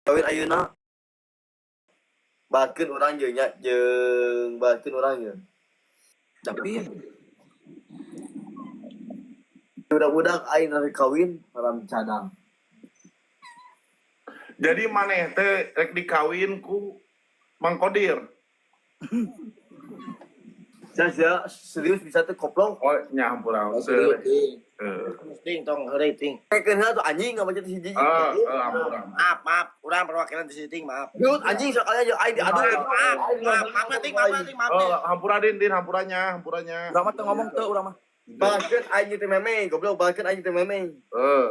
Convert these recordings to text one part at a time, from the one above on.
Kawin ayeuna. Bakeun urang jeung nya jeung bakeun urang ye. Tapi budak-budak aing rek kawin haram cadang. Jadi maneh teh rek dikawin ku Mang Kodir. Sia serius bisa teh koplok. Oh, nya hampura. Serius, Ting. Heeh. Ting tong heureuy ting. Kekeun heula tuh anjing enggak macet hiji. Ah, hampura. Maaf, maaf, urang perwakilan di sini ting, maaf. Yut anjing sekali aja aing diadu. Maaf, maaf, maaf ting, maaf ting, maaf. Oh, hampura din din hampuranya, hampuranya. Urang mah teu ngomong teu urang mah. Bakeun aing teh meme, goblok bakeun aing teh meme. Heeh.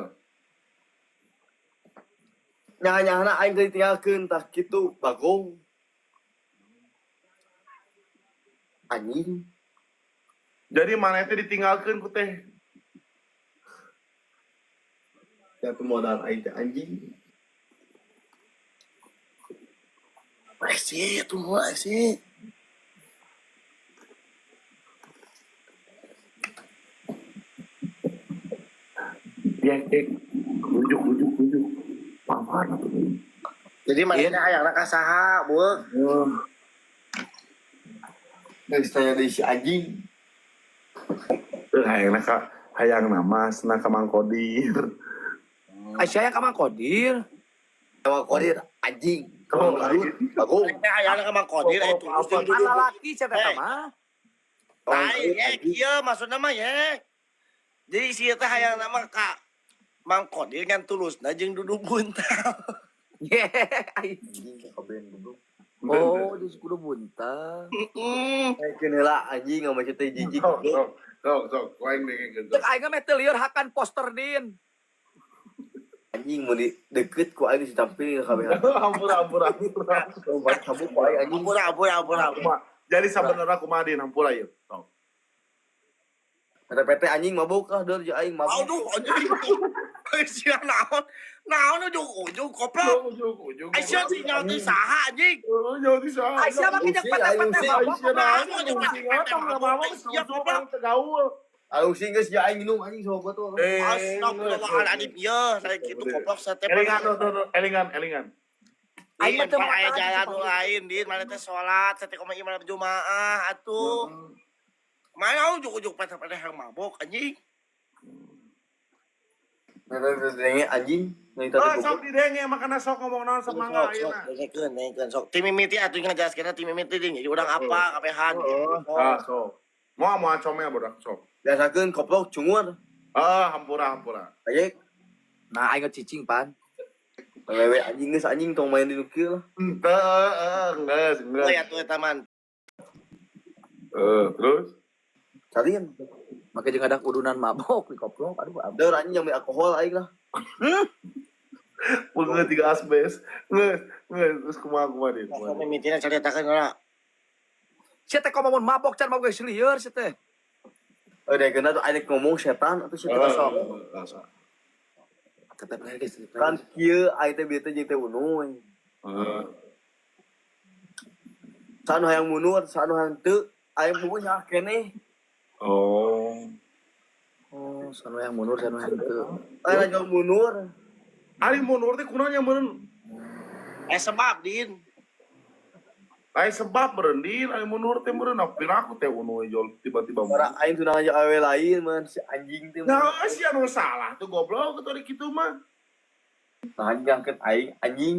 Nyaha-nyahana aing teh ditinggalkeun tah kitu bagong. Anjing. Jadi maneh teh ditinggalkeun ku teh. Ya tuh modal aing teh anjing. Sih, tunggu sih. Ya, rujuk rujuk rujuk. Paman atuh. Jadi manehna hayangna ka saha, Bu? Geus tanya deui si anjing. Hayangna ka hayangna mas na ka Mang Kodir. Aisyah yang ka Mang Kodir. Sama Kodir anjing. Oh, Kamu bagong. Manehna hayangna ka Mang Kodir eh tulus jeung Kan dudu. lalaki sia teh mah. Lain ye, kieu maksudna mah ye. Jadi si teh hayangna mah ka Mang Kodir ngan tulusna jeung dudu buntal. Ye. Anjing kaben goblok. Oh, di kudu buntal. Heeh. Kekeun heula anjing enggak macet teh jijik Sok goblok. sok sok sok lain dengekeun. Cek aing mah teu lieur hakan poster din. Anjing mau di deket ku aing ditampil kabeh. Hampura hampura hampura. Lompat cabut ku aing anjing. Ampura, ampura, ampura. Kumaha? Jadi sabenerna kumaha din hampura ieu? Sok. PT anjing mabuk ah deur jeung aing mabuk. Aduh, anjing. Sia naon? Naon ujung-ujung koplok. Ujung ujung. Aisyah sih nyawa teh saha anjing. Oh, jauh di sana. Aisyah mah kijang pete-pete mabok. Aisyah naon sing otong nggak mau orang tegaul. Aduh sih geus ya aing minum anjing sama botol. Eh, Astagfirullahaladzim, ya, saya gitu koplok saya teh. Elingan, tuh, tuh, tuh. Elingan, elingan. Aing mah teu Aing aya makan. jalan nu lain, Din, mana teh salat, saya teh kumaha ieu jumaah atuh. Mana ujug-ujug pete-pete yang mabok anjing. Denge anjing. Nih Oh, tadi sok didenge makana sok ngomong naon sok mangga Sok, sok, ayeuna. dengekeun, dengekeun, sok. Tim mimiti atuh ngajelaskeun tim mimiti ding. Jadi urang apa kabehan gitu. Ah, sok. Mau mau comel bodak sok. Biasakeun koplok cungur. Ah, hampura hampura. Aye, Nah, aing cicing pan. wewe anjing geus anjing tong main di nu kieu lah. Ente, geus, Oh geus. ya tuh eta man. Eh, terus Salin. Make jeung ada udunan mabok di koplok. Aduh, aduh. Deur anjing yang alkohol aing lah. Geus tiga asbes. Geus, geus terus kumaha kumaha din. Sok mimitina caritakeun heula. Sia teh komo mun mabok can mabok geus lieur sia teh. Eh dengkeun tuh aing ngomong setan atuh sia teh sok. Sok. Tete geus. Kan kieu aing teh bieu teh jeung teh unuy. Heeh. Sanu hayang mundur, sanu hayang teu, aing buku nyaah keneh. Oh. Oh, sanu yang mundur, sanu yang teu. Aing lagi mundur. Ari mundur teh kunaon nya meureun? Eh sebab Din. Ai sebab meureun din, ari mundur teh meureun piraku teh unuy jol tiba-tiba. Ora aing tunang aja awe lain man si anjing teh. Nah, si anu salah tuh goblok tuh ari kitu mah. Nah, anjing angkeun aing anjing.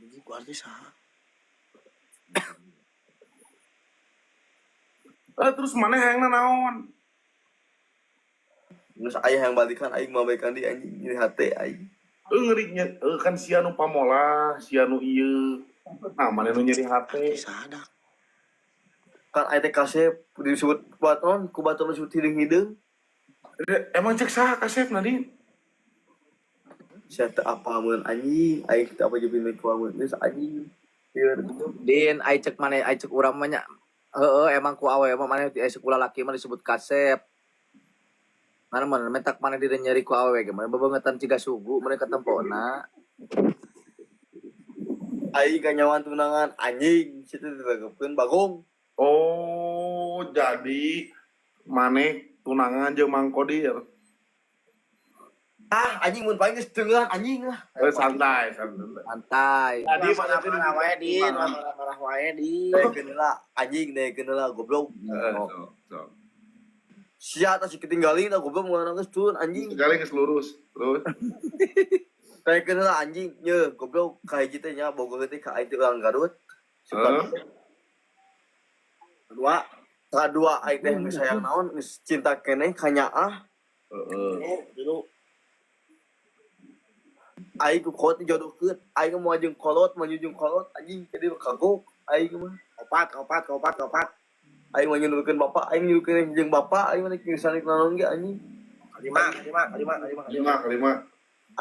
Anjing ku arti saha? Eh, terus mana hayangna naon? Geus aya yang balikan aing mah balikan di anjing nyeri hate aing. Eh ngeri nya eh, kan si anu pamolah, si anu ieu. Nah, mana nu nyeri hate. Arti saha dak? Kan aing teh kasep disebut baton ku baton disebut hideung-hideung. Eh, emang cek saha kasep Nadine? Sia teu apa mun anjing, aing teu apa jeung ku amun geus anjing. Lieur. Din, ai cek maneh, ai cek urang mah nya. Heeh, emang ku awe mah maneh di sekolah laki mah disebut kasep. Mana mana mentak maneh diri nyeri ku awe ge, maneh bebengetan ciga sugu, maneh katempona. Aing kanyawan tunangan anjing, sia teh ditanggepkeun bagong. Oh, jadi maneh tunangan jeung Mang Kodir. Ah, anjing mun paling geus dengeran anjing lah. Eh, santai, santai. Santai. Tadi mana tadi? Marah wae Din, marah-marah wae Din. Dengekeun heula, anjing dengekeun heula goblok. Heeh, sok, sok. Sia tas ketinggalin tah goblok mun geus turun anjing. Sekali geus lurus, terus. Dengekeun heula anjing, ye goblok ka hiji teh nya bogoh teh ka aing teh urang Garut. Suka Kedua, kadua aing teh geus sayang naon geus cinta keneh ka nyaah. Heeh. Tilu. Aing ku kolot dijodohkeun, aing moal jeung kolot, maju jeung kolot anjing jadi kagok aing mah. Opat, opat, opat, opat. Aing mah nyundulkeun bapak, aing nyundulkeun jeung bapak, aing mah geus naon ge anjing. Kelima, kelima, kelima, kelima, kelima. Lima, kelima.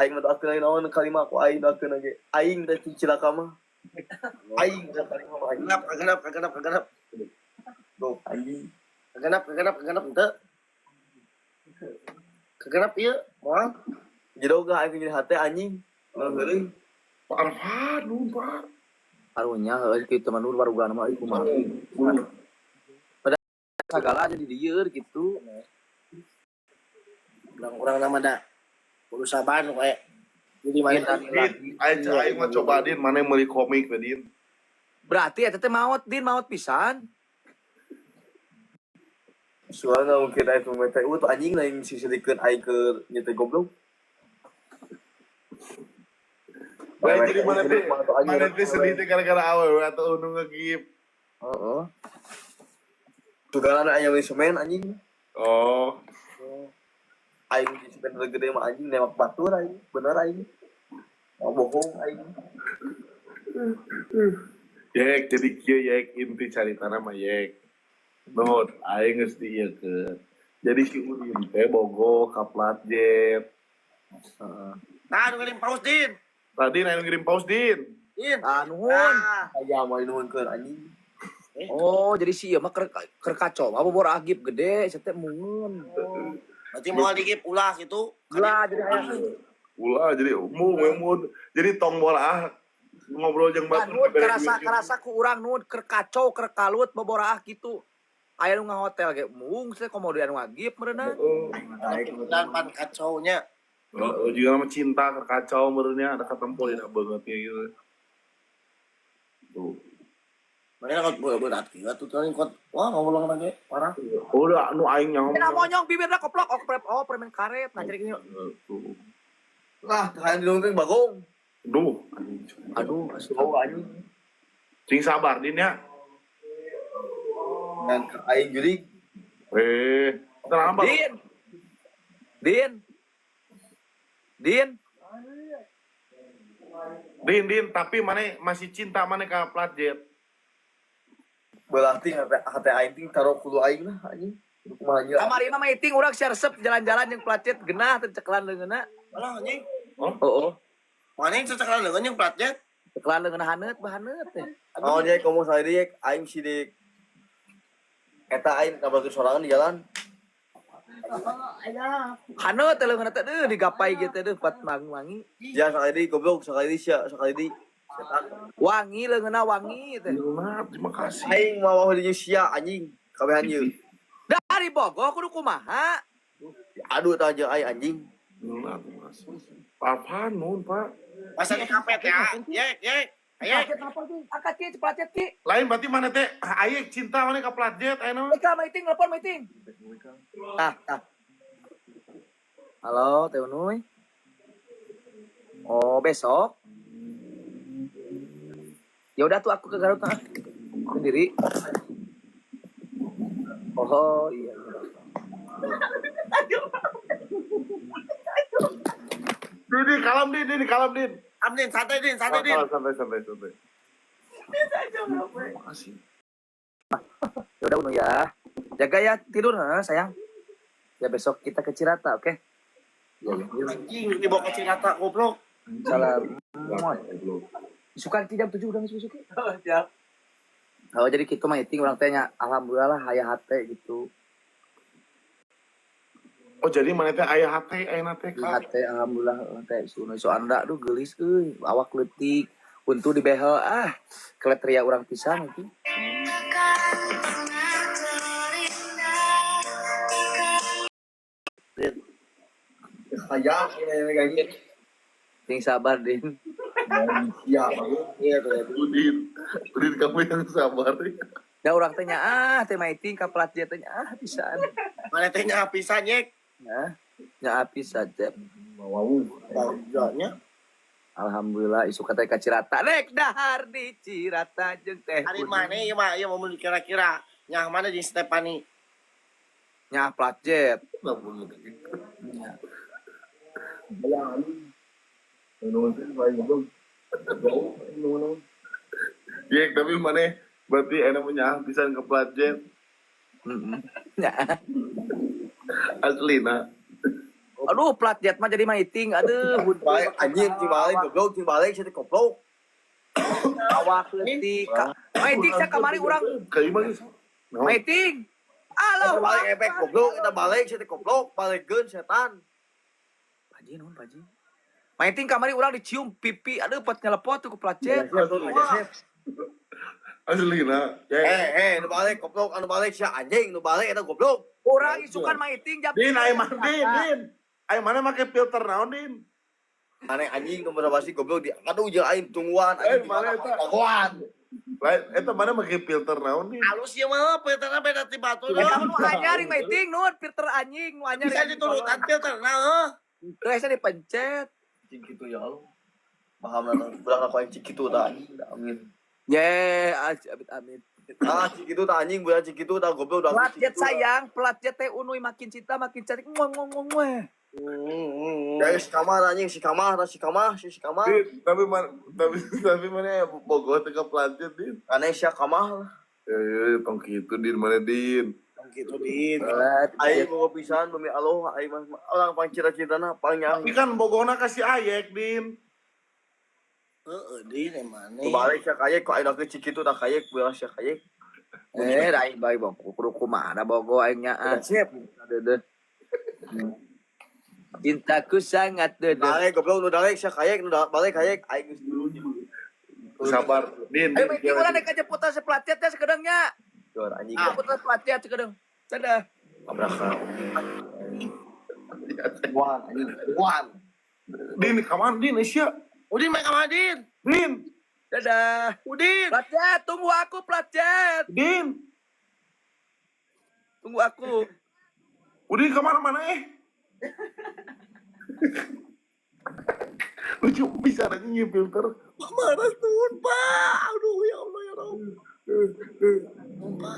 Aing mah doakeun naon kalima ku aing doakeun ge. Aing teh cilaka mah. Aing teh kalima mah anjing. Genap, kagenap, kagenap, kagenap. Goblok anjing. Kagenap, kagenap, kagenap henteu. Kagenap ieu, moal. Jero gak aing jadi hate anjing. Heureuy. Pak Arfan, nuhun, Pak. Karunya heueuh kitu mah nur barugan mah euy kumaha. Sagala jadi dieur gitu. Urang-urang nama da. Kudu sabar wae. Jadi mana? Din, aing aing mah coba Din, mana yang meuli komik we, Din. Berarti eta teh maot Din, maot pisan. Soalnya nggak mungkin aing pemain TU tuh anjing lain sisilikeun aing ke nyete goblok. Lain jadi mana teh? Mana teh sedih teh gara-gara awewe atau nu ngegip. Heeh. Tugalan aing meuli semen anjing. Oh. Aing di semen gede mah anjing nembak batur aing, bener aing. Mau bohong aing. Yek, jadi kieu yek inti caritana mah yek. Nuhun, aing geus diieukeun. Jadi si Udin teh bogoh ka plat jet. Heeh. Nah, nu ngirim paus Din. Tadi anu ngirim paus Din. Din. Ah nuhun. Ah. Aya moal nuhunkeun anjing. Oh, jadi si ieu mah keur keur kacau mah bobor agip gede, sia teh mungun. Berarti moal digip ulah gitu. Lah jadi hayang. Ulah jadi mu mun. Jadi tong bola ah ngobrol jeung Nah, batur nuhun bere kerasa duit gitu. kerasa ku urang nuhun keur kacau keur kalut boboraah gitu. Aya nu ngahotel ge mung sia komo anu ngagip meureunna. Heeh. Dan pan kacaunya. Heeh, juga nama cinta keur kacau meureunnya ada katempo dina beungeutnya gitu. Tuh. Makanya kalau berat gila tuh tuh kot wah ngomong lagi parah. Udah nu aing nyaho. Nah, monyong bibirna koplok oh, oh permen karet nah jadi gini. Tuh. Lah, hayang dinuhunkeun bagong. Duh. Aduh, Oh anjing. Sing sabar Din ya. Dan ke aing jurig. Eh, tenang Bang. Din. Din. Din. Din, Din, tapi mana masih cinta mana ke plat jet. Belah ting hate aing ting taruh kudu aing lah anjing. Kudu kumaha anjing. Kamari mah meeting urang sia resep jalan-jalan jeung placet genah teu ceklan leungeunna. Alah anjing. Oh, Oh, oh. Mana yang ceceklan leungeun yang plat jet? Ceklan leungeunna haneut bah haneut teh. Oh dia ngomong saya dia aing sidik. Eta aing nabrak sorangan di jalan. Haneut teh leungeunna teh deuh digapai gitu deuh pat wangi. Ya sekali di goblok sekali di sia sekali di setan. Wangi leungeunna wangi teh. Nah, terima kasih. Aing mau bawa di sia anjing kabehan ieu. Dari Bogor kudu kumaha? Aduh tah jeung aing anjing. Nah, terima kasih. Apaan nun, Pak? Pasangnya kapet ya. Yek, yek. Ayo. Placet apa ki? Angkat ki placet ki. Lain berarti mana teh aing cinta mana ke plat jet aing mah. Eka meeting telepon meeting. Tah, tah. Halo, Teh Unuy. Oh, besok. Ya udah tuh aku ke Garut ah. Sendiri. Oh, iya. Din, Din, kalem Din, Din, kalem Din. Am Din, santai Din, santai Din. Santai, santai, santai. Terima kasih. Ya udah Unuy ya. Jaga ya tidur ha, sayang. Ya besok kita ke Cirata, oke? Ya, ya. Anjing dibawa ke Cirata goblok. Salam. Suka nanti jam 7 udah besok besok. Siap. Oh, jadi gitu mah iting urang teh nya alhamdulillah lah aya hate gitu. Oh, jadi mana teh aya hate ayeuna teh Di Kak? hate alhamdulillah teh suno so anda duh geulis euy, awak leutik, untu di behel ah, keletria urang pisan itu. Din. Hayang ini anjing. Sing sabar, Din. Ya, Iya tuh. Udin, Udin kamu yang sabar ya. Da urang teh nyaah teh maiting ka plat jet teh nyaah pisan. Mana teh nyaah pisan yek. Nah, nyaah pisan Cep. Wow. Bagjanya. Alhamdulillah isuk teh ka Cirata. Rek dahar di Cirata jeung teh. Hari mana ya mah ya mau kira-kira nyaah mana jeung Stefani. Nyaah plat jet. Ya, tapi mana berarti enak punya pisan ke plat jet. Heeh. Nyaah. Asli nah. Aduh, plat jet mah jadi maiting. Aduh, Balik anjing cing balik goblok cing balik sia teh goblok. Awak leutik. Maiting sia kamari urang Kayak gimana sih? No. maiting. Alah, Eta balik efek goblok eta balik sia teh goblok balikeun setan. Paji nuhun paji. Maiting kamari urang dicium pipi, aduh pot nyelepot tuh ku plat jet. Asli nah. Ya. Eh eh nu balik goblok anu balik sia anjing nu balik eta goblok. Urang isukan maiting jam. Din, ayo mana Din, Din. Ayo mana make filter naon Din? Aneh anjing nu basa goblok di aduh jeung aing tungguan Eh, anjing di mana mana eta? dagoan. Lain, eta mana make filter naon Din? Halus ya mah filterna beda ti batu. Eta nu anyar ring maiting nun filter anjing nu anyar. Bisa diturutan filterna heuh. Teu asa dipencet. Cing kitu ya Allah. Paham lah belang aku aing cing kitu tah anjing. Amin. Ye, amit amit. Ah cing kitu tah anjing bulan cing kitu tah goblok udah Plat jet sayang, plat jet teh unuy makin cinta makin cantik. Muah muah muah muah. Ya si kamar anjing si kamar tah si kamar si kamar. Din, tapi mana tapi mana Bogor teh ke plat jet Din. Aneh sia kamar. Ya, ya, tong kitu Din mana Din. Gitu Din. Plat Aing jet. mau pisan demi Allah aing mah orang pang cita-citana pang nyang. Tapi kan Bogorna kasih ayek Din. Heeh Din emang. Nu balik sia kayek kok aing ke Cikitu tah kayek belah sia kayek. Eh, aing bae bang, kudu kumaha bogo aing nya. ah. Sip. Deudeuh. Cintaku sangat deudeuh. Balik goblok nu balik sia kayek nu balik kayek aing geus dulu. Sabar, Din. Ayo maiting urang rek jemputan si plat jet teh sakedeung nya. Dor anjing. Jemputan plat jet sakedeung. Dadah. Abraka. Wan anjing. Wan. Din, kaman Din, Asia. Udin main ka Din. Din, Dadah. Udin. Plat jet, tunggu aku plat jet. Din. Tunggu aku. Udin kemana mana eh? Lucu bisa aja nyi filter. Pak marah nuhun Pak. Aduh ya Allah ya Rabb. Nuhun Pak.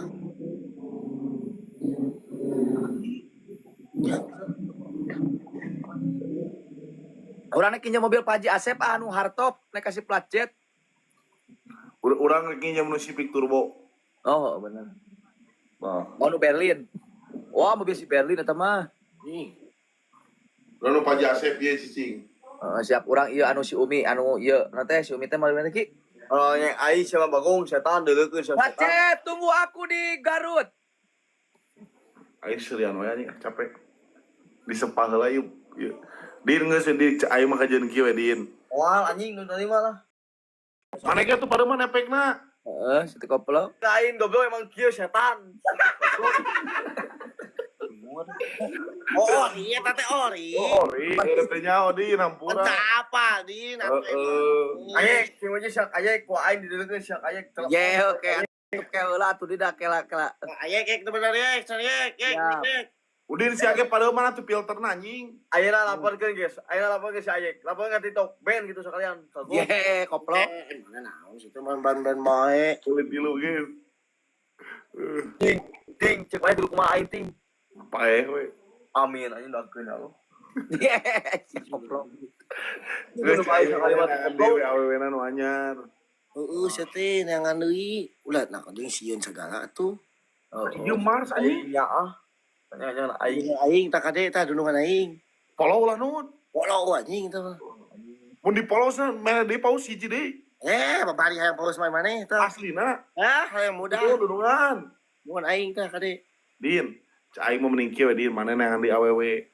Urang nek kinjam mobil Pak Haji Asep anu hardtop nek kasih plat jet. Urang rek nginjem nu Civic Turbo. Oh, bener. Nah, Oh, nu Berlin. Wah, mobil si Berlin eta mah. Nih. lalu Pak Haji Asep ieu cicing. Heeh, siap urang ieu anu si Umi anu ieu na teh si Umi teh mah di ki? Oh nya aing sama Bagong setan deuleukeun sia Plat setan. jet, tunggu aku di Garut. Aing serian wae anjing capek. Disepah heula ieu. Ieu. Din geus di aing mah kajian kieu we Din. Moal anjing nu tadi mah lah. Maneh ge tuh pada mah nepekna. Heeh, situ koplo. Aing goblok emang kieu setan. Oh, ori eta teh ori. Oh, ori, ieu teh nyaho Din ampura. Entah apa Din. Heeh. Ayek cing aja sia kayek ku aing dideuleukeun sia kayek. Ye, oke. Oke heula atuh tidak kela kela. Ayek ek bener yek, yek, yek, Siap. yek. Udin si age pada mana tuh filterna anjing. Ayeuna laporkeun guys. Ayeuna laporkeun si Ayek. Laporkeun ke TikTok band gitu sekalian. Kagok. Ye, koplo. Eh, mana naon sih itu mah ban-ban bae. Kulit tilu geus. Ting, ting, cek wae dulu kumaha aing ting. Paeh we. Amin anjing doakeun ya Allah. Ye, koplo. Geus Nu bae sekali mah dewe awewena nu anyar. Heeh, sia teh neangan deui. Ulah nah jeung sieun segala atuh. Oh, Ieu Mars anjing. Aing nya ah. Tanya-tanya aing. Aing aing tak kade tah dunungan aing. Follow lah nun. Follow anjing tah mah. Mun di follow sah mere deui paus hiji deui. Eh, babari hayang paus mah maneh tah. Aslina. Ah, hayang muda. Itu dunungan. Mun aing tah kade. Din, cek aing mah mending kieu we Din, maneh neangan di awewe.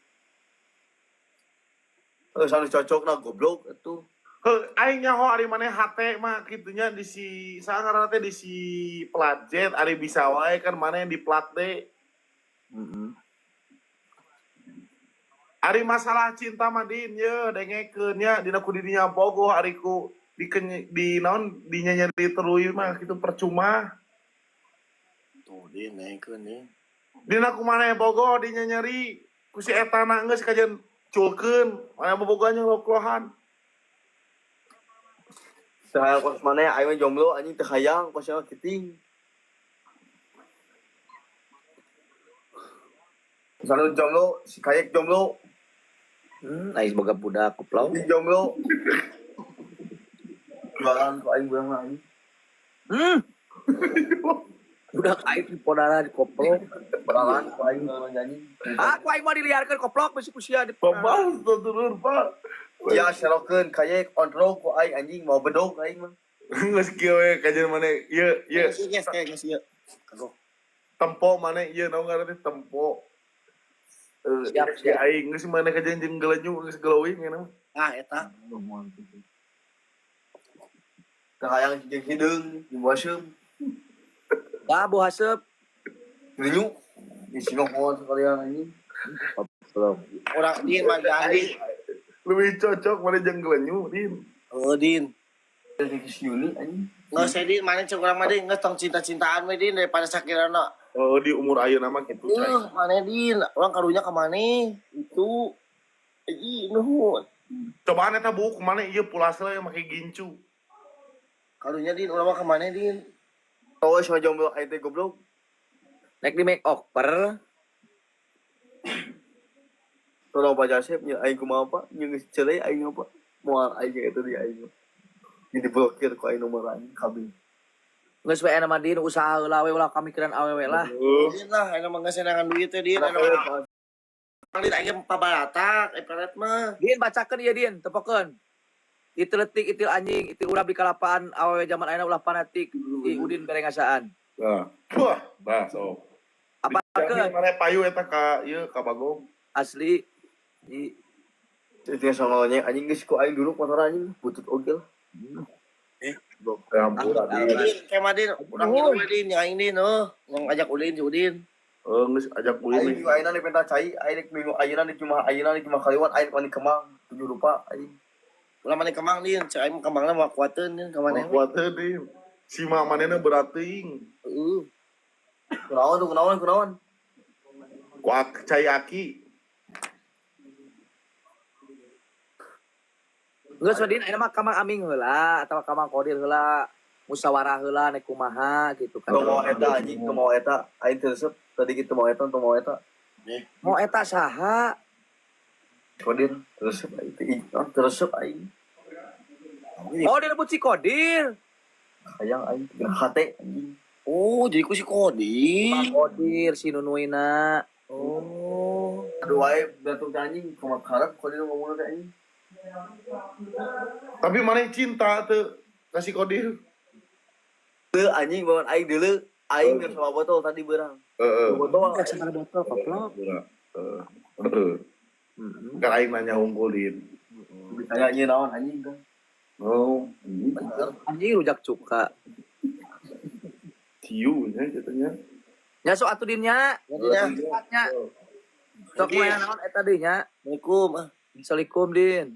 Eh sanes cocok lah goblok atuh. Heuh, aing nyaho ari maneh hate mah kitunya di si saha ngaranna teh di si plat jet ari bisa wae kan maneh di plat D. Heeh. Ari masalah cinta mah Din ye dengekeun nya dina ku dirinya bogoh ari ku di di naon dinyanyi terus mah kitu percuma. Tuh Din dengekeun Din. Dina ku maneh bogoh dinyanyeri ku si etana geus kajeun culkeun maneh bobogohan jeung loklohan. Teu hayang kos maneh aing mah jomblo anjing teu hayang kos mah kiting. Misalnya jomblo, si Kayek jomblo, Aing boga budak koplo. si jomblo. Jualan ku aing urang mah anjing. Budak aing di podara di koplo. Jualan ku aing urang nyanyi. Ah, ku aing mah diliarkeun koplok bisi ku sia di podara. Pembahas tuh turun Pak. Ya serokeun Kayek on road ku aing anjing mau bedog aing mah. Geus kieu we kajeun maneh ieu ieu Geus geus geus ieu. Kagok. tempo maneh ieu naon ngaranna teh tempo. Siap, Si siap. aing geus maneh kajeun jeung gelenyu geus glowing ngeunah. Ah eta. Teu hayang jeung hideung, jeung boseum. Bah, bu haseup. Gelenyu. Di sini ngomong sekalian anjing. Koplo. Urang Din mah Din. Lebih cocok maneh jeung gelenyu Din. Heuh Din. Dari si Yuni anjing. Nggak usah Din, mana cek urang mah Din, geus tong cinta-cintaan we Din daripada sakirana. Oh di umur ayeuna mah kitu cai. Mana Din, urang karunya ka maneh itu. Ih, nuhun. Cobaan eta buuk maneh ieu pulasna yang make gincu. Karunya Din, urang mah ka maneh Din. Tahu sama jomblo aing teh goblok. Nek di make over. Tolong Pak Jasep nya aing kumaha apa? Nya geus cerai aing apa? Moal aing eta di aing. Jadi diblokir ku aing nomor aing kabeh. Geus we mah Din usaha heula we ulah kamikiran awewe lah. Din lah, ayeuna mah geus senangan duit teh Din. Ayeuna mah Din aing pabalatak, ibarat mah. Din bacakeun ieu Din, tepokeun. Itu letik itil anjing, itil urap di kalapaan awewe zaman ayeuna ulah fanatik. I Udin bere ngasaan. Nah, wah, bah sok. Apalkeun Dijamin maneh payu eta ka ieu ka Bagong. asli. I Itu sama anjing geus ku aing dulu motor anjing butut oge lah. Ya ampun Ah, Din. Din, kayak mah Din, urang ngilu we Din, yang aing Din, heuh. Yang ajak Udin si Udin. Geus ajak Aing ulin. minggu ayeuna di penta cai, aing rek minggu ayeuna di cuma ayeuna di cuma kaliwat aing wani Kemang tujuh rupa aing. Ulah maneh Kemang Din, cek aing mah Kemangna mah kuateun Din ka maneh. Kuat teu Din. Si ma manehna berat teuing. Heuh. Kunaon tuh kunaon kunaon. Ku cai aki. Geus we Din ayeuna mah ka Mang Aming heula atawa ka Mang Kodir heula. Musyawarah heula nek kumaha gitu kan. Teu mau eta anjing, teu mau eta aing teu resep tadi kitu mau eta teu mau eta. Mau eta saha? Kodir teu resep aing teu teu resep aing. Oh direbut si Kodir. Hayang aing teu hate anjing. Oh, jadi ku si Kodir. Mang Kodir si Nunuina. Oh. Aduh wae berantem teh anjing kumaha karep Kodir ngomongna teh anjing. Tapi maneh cinta teu ka si Kodir. Teu anjing bangun aing deuleu, aing geus sama botol tadi beurang. Heeh. Botol Enggak sama botol koplok. Heeh. Heeh. Kan aing nanya unggul Din. Ditanya ieu naon anjing kan. Oh, Anjing rujak cuka. ciu nya katanya. Nya sok atuh Din nya. Jadi nya. Nya. Sok mah naon eta deui nya. Assalamualaikum. Assalamualaikum Din.